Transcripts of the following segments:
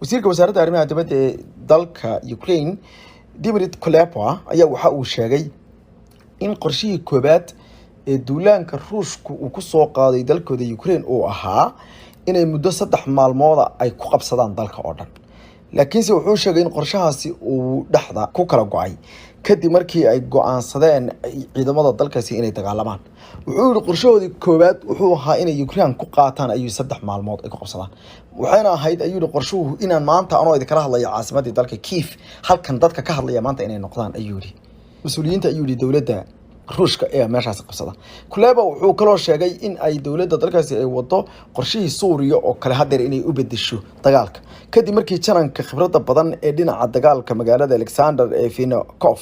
Wasiirka wasaaradda arrimaha dibadda ee dalka Ukraine, Dmytro Kuleba, ayaa waxa uu sheegay in qorshihii koobaad ee duulaanka Ruushku uu ku soo qaaday dalkooda Ukraine uu ahaa inay muddo 3 maalmooda ay ku qabsadaan dalka oo dhan, laakiinse wuxuu sheegay in qorshahaasi uu dhexda ku kala go-ay kadib markii ay go-aansadeen ciidamada dalkaasi inay dagaalamaan. Wuxuu yihi qorshahoodii koowaad wuxuu ahaa inay Ukraine ku qaataan ayuu 3 maalmood ay ku qabsadaan, waxayna ahayd, ayuu yihi, qorshuhu inaan maanta anoo idinkala hadlaya caasimadii dalka Kiev halkan dadka ka hadlaya maanta inay noqdaan, ayuu yihi, mas-uuliyiinta, ayuu yihi, dowladda Ruushka ee meeshaasi qabsada. Kuleba wuxuu kaloo sheegay in ay dowladda dalkaasi ay wado qorshihii Suuriya oo kale hadeer inay u bedesho dagaalka, kadib markii jananka khibradda badan ee dhinaca dagaalka magaalada Alexander ee Vinnikov,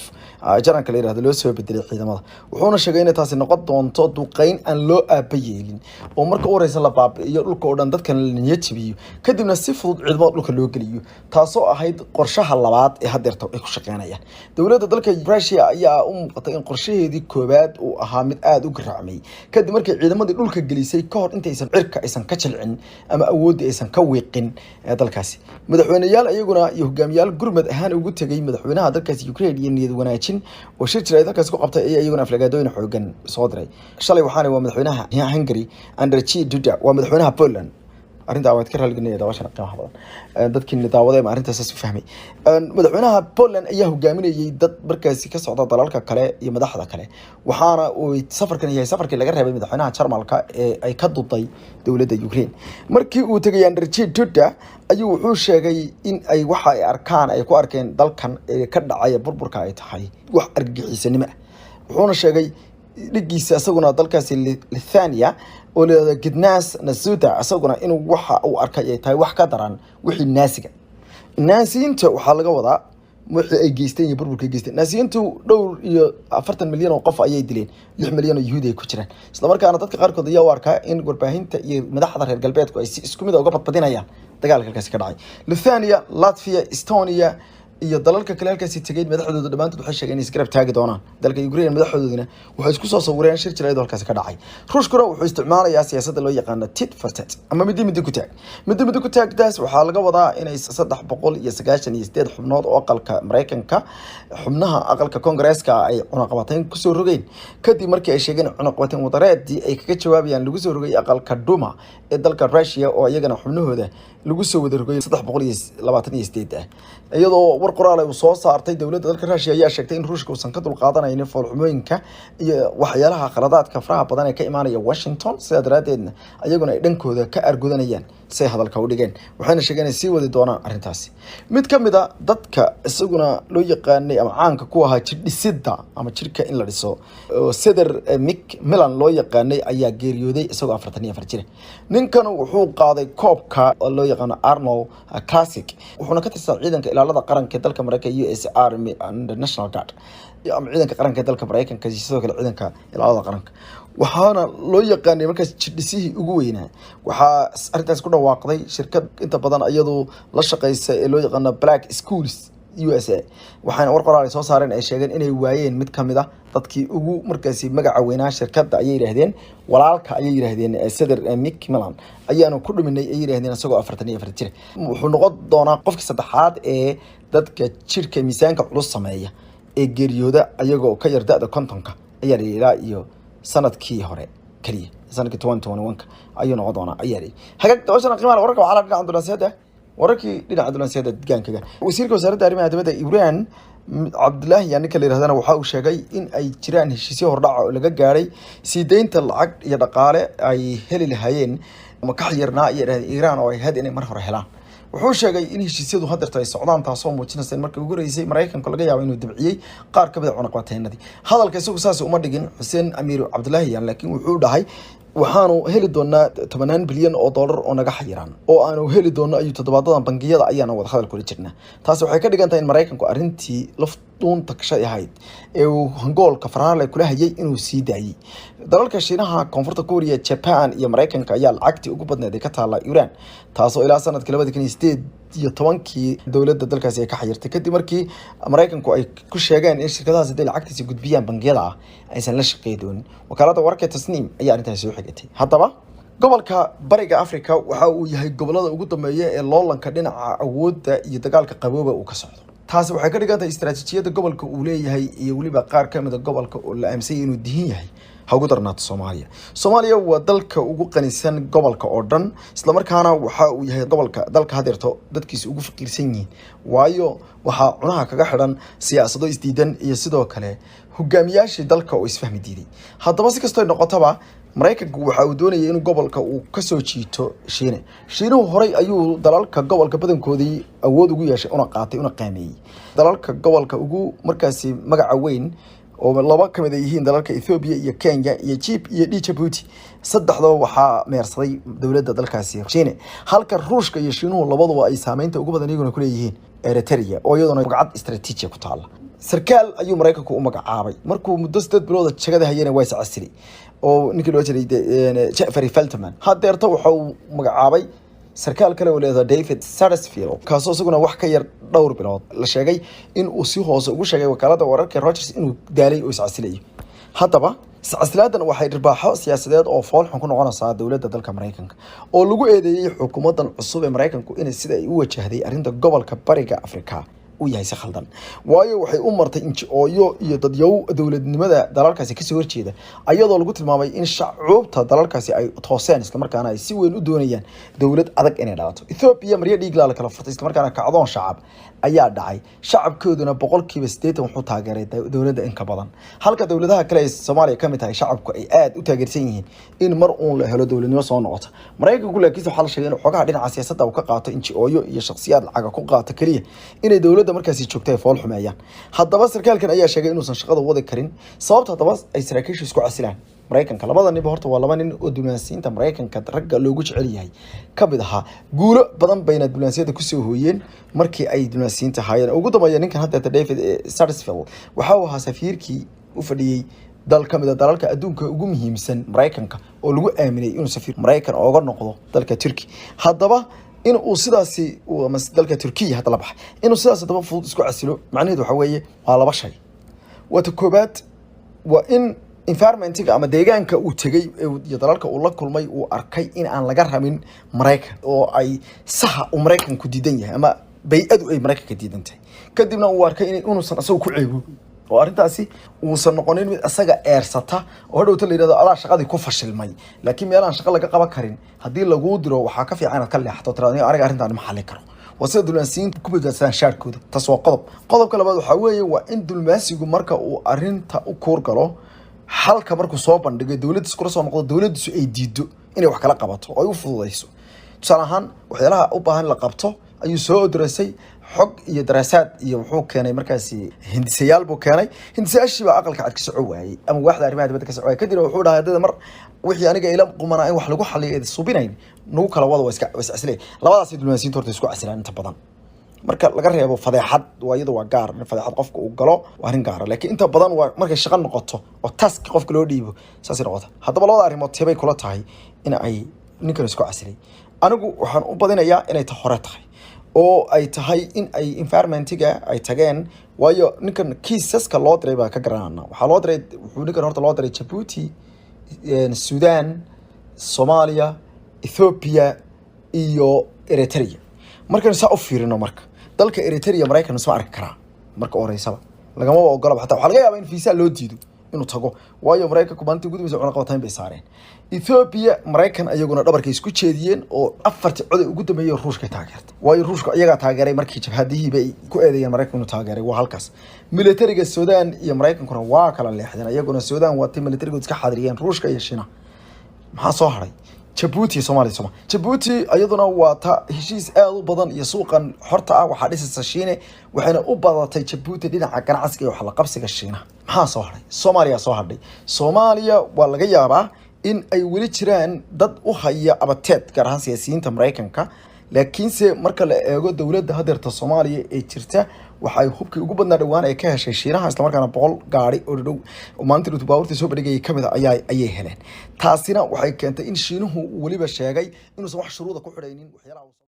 jananka la yirahdo, loo soo bedelay ciidamada. Wuxuuna sheegay inay taasi noqon doonto duqeyn aan loo aaba yeelin oo marka u horeysa la baabi'iyo dhulka oo dhan, dadkana la niyad jabiyo, kadibna si fudud ciidamada dhulka loo geliyo, taasoo ahayd qorshaha labaad ee hadeerta ay ku shaqeynayaan. Dowladda dalka Russia ayaa u muuqatay in qorshaheedii koowaad uu ahaa mid aada u garaacmay kadib markii ciidamadii dhulka gelisay ka hor intaysan cirka aysan ka jilcin ama awooddii aysan ka wiiqin dalkaasi. Madaxweyneyaal iyaguna iyo hogaamiyaal gurmad ahaan ugu tegay madaxweynaha dalkaasi Ukraine iyo niyad wanaajin oo shir jira ay dalkaasi ku qabtay ayaa iyaguna aflagaadooyin xoogan soo diray shalay. Waxaana waa madaxweynaha Hungary, Andrzej Duda, waa madaxweynaha Poland. Arrintaa waad ka raaligelinaya daawashana qiimaha badan, dadkiina daawaday ma arrintaas u fahmay. Madaxweynaha Poland ayaa hogaaminayay dad markaasi ka socda dalalka kale iyo madaxda kale, waxaana uu safarkan yahay safarkii laga reebay madaxweynaha Jarmalka ee ay ka duday dowladda Ukraine. Markii uu tegay Andrzej Duda ayuu wuxuu sheegay in ay waxa ay arkaan ay ku arkeen dalkan ee ka dhacaya burburka ay tahay wax argagixisanimo ah. Wuxuuna sheegay dhigiisa isaguna dalkaasi Lithuania oo la yidhahdo Gitanas Nauseda isaguna inuu waxa uu arkay ay tahay wax ka daran wixii Naasiga. Naasiyiinta waxaa laga wadaa wixii ay geysteen iyo burburka ay geysteen. Naasiyiintu dhowr iyo 40 milyan oo qof ayay dileen, 6 milyan oo Yuhuudi ay ku jiraan. Islamarkaana dadka qaarkood ayaa u arkaa in warbaahinta iyo madaxda reer galbeedku ay si isku mid a uga badbadinayaan dagaalka halkaasi ka dhacay. Lithuania, Latvia, Estonia iyo dalalka kale halkaasi tegay madaxdooda dhammaantood waxay sheegeen inay isgarab taagi doonaan dalka Ukraine. Madaxdoodina waxay isku soo sawireen shir jiraayad halkaasi ka dhacay. Ruushkuna wuxuu isticmaalayaa siyaasadda loo yaqaano tit for tat ama midi midi ku taag. Midi midi ku taagdaas waxaa laga wadaa inay 398 xubnood oo aqalka Maraykanka, xubnaha aqalka Koongareeska, ay cunaqabatayn kusoo rogeen kadib markii ay sheegeen cunaqabatayn wadareedii ay kaga jawaabayaan lagu soo rogay aqalka Duma ee dalka Russia, oo iyagana xubnahooda lagu soo wada rogay 328 ah. Iyadoo war qoraal uu soo saartay dowladda dalka Russia ayaa sheegtay in Ruushka uusan ka dulqaadanaynin foolxumooyinka iyo waxyaalaha khaladaadka faraha badan ee ka imaanaya Washington, sidaa daraadeedna ayaguna ay dhankooda ka argudanayaan, say hadalka u dhigeen. Waxayna sheegeen inay sii wadi doonaan arrintaasi. Mid ka mid a dadka isaguna loo yaqaanay ama caanka ku ahaa jir dhisidda ama jirka in la dhiso oo Cedar McMillan loo yaqaanay ayaa geeriyooday isagoo 44 jira. Ninkan wuxuu qaaday koobka oo loo yaqaano Arnold Classic, wuxuuna ka tirsan ciidanka ilaalada qaranka ee dalka Mareykanka, US Army and National Guard, ama ciidanka qaranka ee dalka Mareykanka iyo sidoo kale ciidanka ilaalada qaranka. Waxaana loo yaqaanay markaas jirdhisihii ugu weynaa. Waxaa arrintaas ku dhawaaqday shirkad inta badan iyadu la shaqeysa ee loo yaqaano Black Schools USA, waxaana war qoraal ay soo saareen ay sheegeen inay waayeen mid kamid ah dadkii ugu markaasi magaca weynaa shirkadda, ayay yidhaahdeen. Walaalka, ayay yidhaahdeen, Cedar McMillan ayaanu ku dhuminay, ay yidhahdeen, isagoo 44 jir. Wuxuu noqon doonaa qofkii saddexaad ee dadka jirka miisaanka culus sameeya ee geeriyooda ayagoo ka yar da-da 50-ka, ayaa la yidhi, ilaa iyo sanadkii hore keliya, sanadkii 2021-ka ayuu noqon doonaa, ayaa la yidhi. Hagaag, dabashana qiimaha wararka waxaa la dhinaca diblomaasiyadda, wararkii dhinaca diblomaasiyadda deegaankaga. Wasiirka wasaaradda arrimaha dibadda Ibrahim Cabdilaahi yaa ninka la yirahdana waxa uu sheegay in ay jiraan heshiisyo hordhaca oo laga gaaray sii deynta lacag iyo dhaqaale ay heli lahaayeen ama ka xayirnaa iyo dhahdeen Iiraan oo ay had inay mar hore helaan. Wuxuu sheegay in heshiisyadu hadeerta ay socdaan, taasoo muujinaysa in markii ugu horeysay Maraykanka laga yaabo inuu dabciyey qaar ka mid a cunaqabateynadii. Hadalka isagu saas uma dhigin Xuseen Amiir Cabdilaahi yan, laakiin wuxuu dhahay waxaanu heli doonaa tobanaan bilyan oo dollar oo naga xayiran oo aanu heli doono ayuu toddobaadadan. Bangiyada ayaana wada hadal kula jirnaa. Taasi waxay ka dhigan tahay in Maraykanku arrintii laf dhuunta kashay ahayd ee uu hangoolka faraarle kula hayay inuu sii daayey. Dalalka Shiinaha, Koonfurta Kuuriya, Japan iyo Maraykanka ayaa lacagtii ugu badneed ay ka taalla Iran, taasoo ilaa sanadkii 2018-kii dowladda dalkaasi ay ka xayirtay, kadib markii Maraykanku ay ku sheegeen in shirkadahaas hadday lacagtiisi gudbiyaan bangiyada ah aysan la shaqey doonin. Wakaaladda wararka Tasniim ayaa arrintaasi soo xigatay. Haddaba Gobolka Bariga Africa waxa uu yahay gobolada ugu dambeeya ee loolanka dhinaca awoodda iyo dagaalka qabooba uu ka socdo. Taasi waxay ka dhigan tahay istaraatiijiyadda gobolka uu leeyahay iyo weliba qaar ka mid a gobolka oo la aaminsan yahay inuu dihin yahay. Ha ugu darnaato Soomaaliya. Soomaaliya waa dalka ugu qanisan gobolka oo dhan, islamarkaana waxa uu yahay gobolka dalka hadeerto dadkiisa ugu faqiirsan yihiin, waayo waxaa cunaha kaga xidhan siyaasado isdiidan iyo sidoo kale hogaamiyaashii dalka oo isfahmi diiday. Haddaba si kastoo noqotaba, Maraykanku waxa uu doonayay inuu gobolka uu kasoo jiito Shiine. Shiinuhu horay ayuu dalalka gobolka badankoodii awood ugu yeeshay, una qaatay, una qaameeyey. Dalalka gobolka ugu markaasi magaca weyn oo laba ka mid ay yihiin dalalka Ethiopia iyo Kenya iyo Jib iyo Djibouti, saddexdaba waxaa meersaday dowladda dalkaasi Shiine, halka Ruushka iyo Shiinuhu labaduba ay saameynta ugu badan iyaguna ku leeyihiin Eritrea, oo iyaduna magacad istaraatiiji ku taala. Sarkaal ayuu Maraykanku u magacaabay. Markuu muddo 8 bilooda jagada hayana waa is casilay, oo ninkii loo jiray Jeffrey Feltman. Hadeerta waxa uu magacaabay sarkaal kale oo leedahay David Satterfield, kaasoo isaguna wax ka yar dhowr bilood la sheegay in uu si hoose ugu sheegay wakaalada wararka Reuters inuu daalay oo iscasilayo. Haddaba iscasilaadan waxay dhirbaaxo siyaasadeed oo foolxun ku noqonaysaa dowladda dalka Maraykanka, oo lagu eedeeyey xukuumaddan cusub ee Maraykanku inay sida ay u wajahday arrinta gobolka Bariga Afrika uu yahay si khaldan, waayo waxay u martay inji-ooyo iyo dadyow dowladnimada dalalkaasi kasoo horjeeda, ayadoo lagu tilmaamay in shacuubta dalalkaasi ay tooseen, islamarkaana ay si weyn u doonayaan dowlad adag inay dhalato. Ethiopia maryo dhiiglaa la kala furtay, islamarkaana kacdoon shacab ayaa dhacay. Shacabkooduna 80% wuxuu taageeray dowladda in ka badan, halka dowladaha kale ee Soomaaliya kamid tahay shacabku ay aada u taageersan yihiin in mar uun la helo dowladnimo soo noqota. Maraykanku laakiinse waxaa la sheegay in xogaha dhinaca siyaasadda uu ka qaato inji-ooyo iyo shakhsiyaad lacaga ku qaato keliya inay dowladda markaasi joogta ay fool xumeeyaan. Haddaba sarkaalkan ayaa sheegay inuusan shaqada wadi karin. Sababta haddaba ay saraakiishu isku casilaan Maraykanka, labada ninba horta waa laba nin oo diblomaasiyiinta Maraykanka ragga loogu jecel yahay ka mid ahaa. Guulo badan bayna diblomaasiyadda kusoo hooyeen markii ay diblomaasiyiinta ahaayeen. Ugu dambeeya ninkan haddeeta David Satterfield waxa uu ahaa safiirkii u fadhiyey dal ka mid a dalalka adduunka ugu muhiimsan Maraykanka, oo lagu aaminay inuu safiir Maraykan ooga noqdo dalka Turkey. Haddaba in uu sidaasi ama dalka Turkiya hadda la baxay, inuu sidaas haddaba fudud isku casilo, macnaheedu waxa weeye waa laba shay. Waata koobaad, waa in environmentiga ama deegaanka uu tegey iyo dalalka uu la kulmay uu arkay in aan laga rabin Maraykan, oo ay saha uu Maraykanku diidan yahay ama bay-adu ay Maraykanka diidan tahay. Kadibna uu arkay inuusan isagu ku ceebo, oo arrintaasi uusan noqonin mid isaga eersata oo hadhowta la yidhahdo adaa shaqadii ku fashilmay. Laakiin meel aan shaqo laga qaban karin haddii laguu diro, waxaa ka fiican inaad ka leexato, tiraado aniga arrintaan ma xallin karo. Waa sida diblomaasiyiintu ku badbaadsadaan shaarkooda. Taas waa qodob. Qodobka labaad waxaa weeye waa in diblomaasigu marka uu arrinta u kuur galo, xalka markuu soo bandhigo, dowladdiis kula soo noqdo, dowladdiisu ay diido inay wax kala qabato oo ay u fududayso. Tusaale ahaan, waxyaalaha u baahan in la qabto ayuu soo odoresay, xog iyo daraasaad iyo wuxuu keenay markaasi hindisayaal buu keenay. Hindisayaashii baa Aqalka Cad ka soco waayey ama waaxda arrimaha dibadda ka soco waayey. Kadibna wuxuu dhahay haddada mar wixii aniga ila qumanaa in wax lagu xaliyo eed subinayn, nagu kala wada, waa iska waa iscasilay. Labadaasi diblomaasiyiinta horta isku casilaan inta badan, marka laga reebo fadeexad. Waa iyada waa gaar, in fadeexad qofka uu galo waa arrin gaara, laakiin inta badan waa markay shaqo noqoto oo task qofka loo dhiibo, saasay noqota. Haddaba labada arrimood teebay kula tahay in ay ninkan isku casilay? Anigu waxaan u badinayaa inay ta hore tahay, oo ay tahay in ay environmentiga ay tageen, waayo ninkan kiisaska loo diray baa ka garanana. Waxaa loo diray, wuxuu ninkan horta loo diray Jabuuti, Sudan, Soomaaliya, Ethiopia iyo Eritrea. Markaynu saa u fiirino, marka dalka Eritrea Maraykan isma arki karaa marka horeysaba lagamaba ogolaba. Xataa waxaa laga yaabaa in fiisa loo diido inuu tago, waayo Maraykanku maalintii ugu dambeysa cunaqabatayn bay saareen Ethiopia. Maraykan iyaguna dhabarkay isku jeediyeen oo afartii coday ugu dambeeyey Ruushkay taageertay, waayo Ruushka iyagaa taageeray markii jabhadihii bay ku eedeeyeen Maraykanku inuu taageeray. Waa halkaas. Militariga Sudan iyo Maraykankuna waa kala leexdeen, iyaguna Sudan waa tii militarigood iska xadiriyeen Ruushka iyo Shiina. Maxaa soo haray? Jabuuti iyo Soomaaliya. Jabuuti iyaduna waa ta heshiis aada u badan iyo suuqan xorta ah waxaa dhisaysa Shiine, waxayna u badatay Jabuuti dhinaca ganacsiga iyo wax la qabsiga Shiinaha. Maxaa soo haray? Soomaaliya soo hadhay. Soomaaliya waa laga yaabaa in ay weli jiraan dad u haya abateed, gaar ahaan siyaasiyiinta Maraykanka, laakiinse marka la eego dowladda hadeerta Soomaaliya ee jirta, waxay hubkii ugu badnaa dhowaan ay ka heshay Shiinaha, islamarkaana 100 gaari oo dhow oo maalintii dhowtu baabuurtii soo bandhigayay kamid a ayay heleen. Taasina waxay keentay in Shiinuhu uu weliba sheegay inuusan wax shuruuda ku xidhaynin waxyaalaha.